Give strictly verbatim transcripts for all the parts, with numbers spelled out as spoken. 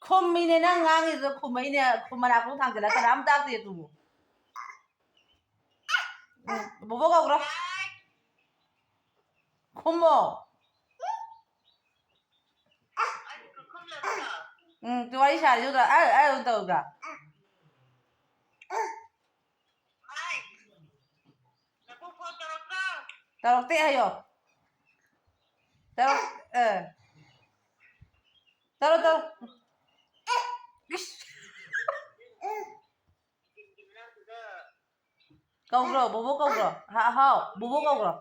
ꯈꯨꯝꯃꯤꯅꯦ, ꯅꯪ ꯉꯥꯡꯉꯤꯗꯨꯗ ꯈꯨꯝꯃꯛꯏꯅꯦ, ꯈꯨꯝ ꯃꯅꯥꯀꯣꯡ ꯊꯥꯡꯖꯤꯜꯂ ꯀꯅꯥꯝ ꯇꯥꯛꯇꯦ ꯑꯗꯨꯕꯨ꯫ ꯎꯝ, ꯕꯣꯕꯣ ꯀꯧꯈ꯭ꯔꯣ꯫ ꯈꯨꯝꯃꯣ꯫ ꯎꯝ, ꯋꯥꯔꯤ ꯁꯥꯔꯤꯗꯨꯗ ꯑ, ꯑ, ꯑꯗꯨꯝ ꯇꯧꯗ꯭ꯔꯥ? ꯇꯧꯔꯛꯇꯦ ꯍꯥꯏꯌꯣ꯫ ꯇꯧꯔꯛ-, ꯑ꯫ ꯇꯧꯔꯣ, ꯇꯧꯔꯣ꯫ ꯏꯁ꯫ ꯀꯧꯈ꯭ꯔꯣ, ꯕꯣꯕꯣ ꯀꯧꯈ꯭ꯔꯣ꯫ ꯍꯥ-, ꯍꯥꯎ, ꯕꯣꯕꯣ ꯀꯧꯈ꯭ꯔꯣ꯫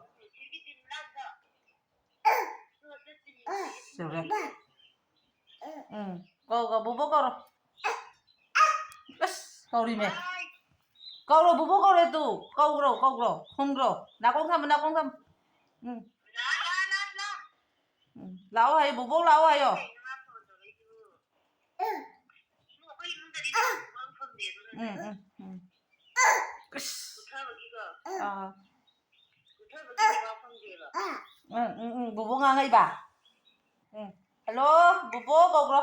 ꯌꯧꯔꯦ꯫ ꯎꯝ, ꯀꯧ, ꯀꯧ, ꯕꯣꯕꯣ ꯀꯧꯔꯣ꯫ ꯑꯁ, ꯀꯧꯔꯤꯃꯦ꯫ ꯀꯧꯔꯣ, ꯕꯣꯕꯣ ꯀꯧꯔꯦ ꯇꯨ꯫ ꯀꯧꯈ꯭ꯔꯣ, ꯀꯧꯈ꯭ꯔꯣ, ꯈꯨꯝꯈ꯭ꯔꯣ꯫ ꯅꯥꯀꯣꯡ ꯊꯝꯃꯨ, ꯅꯥꯀꯣꯡ ꯊꯝꯃꯨ꯫ ꯎꯝ꯫ ꯎꯝ, ꯂꯥꯛꯑꯣ ꯍꯥꯏꯌꯣ, ꯕꯣꯕꯣꯛ ꯂꯥꯛꯑꯣ ꯍꯥꯏꯌꯣ꯫ ꯎꯝ, ꯎꯝ, ꯎꯝ꯫ ꯑꯁ꯫ ꯑꯥ꯫ ꯎꯝ, ꯎꯝ, ꯎꯝ, ꯕꯣꯕꯣꯛ ꯉꯥꯡꯉꯛꯏꯕ꯫ ꯎꯝ꯫ ꯍꯜꯂꯣ, ꯕꯣꯕꯣꯛ ꯀꯧꯈ꯭ꯔꯣ꯫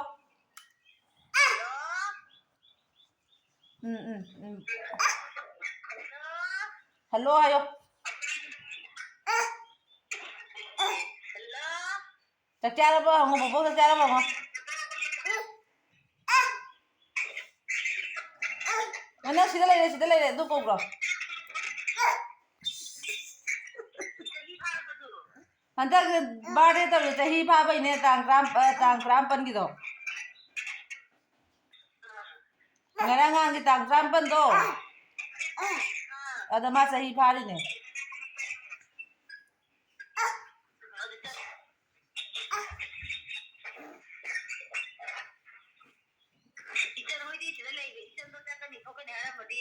ꯎꯝ, ꯎꯝ, ꯎꯝ꯫ ꯍꯜꯂꯣ ꯍꯥꯏꯌꯣ꯫ ꯆꯥꯛ ꯆꯥꯔꯕꯣ ꯍꯪꯉꯣ, ꯕꯣꯕꯣꯛ ꯆꯥꯛ ꯆꯥꯔꯕꯣ ꯍꯪꯉꯣ꯫ ꯑ, ꯅꯪ ꯁꯤꯗ ꯂꯩꯔꯦ, ꯁꯤꯗ ꯂꯩꯔꯦ, ꯑꯗꯨ ꯀꯧꯕ꯭ꯔꯣ? ꯍꯟꯗꯛ birthday ꯇꯧꯔꯤ ꯆꯍꯤ ꯐꯥꯕꯩꯅꯦ, ꯇꯥꯡ ꯇꯔꯥ, ꯑ, ꯇꯥꯡ ꯇꯔꯥꯃꯥꯄꯟꯒꯤꯗꯣ꯫ ꯉꯔꯥꯡ ꯉꯍꯥꯟꯒꯤ ꯇꯥꯡ ꯇꯔꯥꯃꯥꯄꯟꯗꯣ, ꯑꯗ ꯃꯥ ꯆꯍꯤ ꯐꯥꯔꯤꯅꯦ꯫ ꯏꯆꯟ ꯍꯣꯏꯗꯤ ꯁꯤꯗ ꯂꯩꯕ, ꯏꯆꯟꯗꯣ ꯆꯠꯀꯅꯤ ꯈꯣꯠꯀꯅꯤ ꯍꯥꯏꯔꯝꯃꯗꯤ,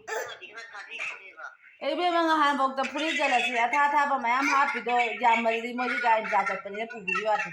ꯏꯆꯟꯒꯗꯤ ꯈꯔ ꯊꯥꯕꯤꯒꯗꯕꯅꯦꯕ꯫ ꯑꯦ, ꯏꯕꯦꯝꯃ, ꯉꯍꯥꯟꯐꯥꯎꯗ ꯐꯨꯔꯤꯠ ꯖꯂꯁꯤ ꯑꯊꯥ ꯑꯊꯥꯕ ꯃꯌꯥꯝ ꯍꯥꯞꯄꯤꯗꯣ ꯌꯥꯝꯃꯜꯂꯤ, ꯃꯣꯏꯗꯤ ꯒꯥꯔꯤ ꯃꯆꯥ ꯆꯠꯄꯅꯤꯅ ꯄꯨꯕꯤꯌꯨ ꯌꯥꯗꯦ꯫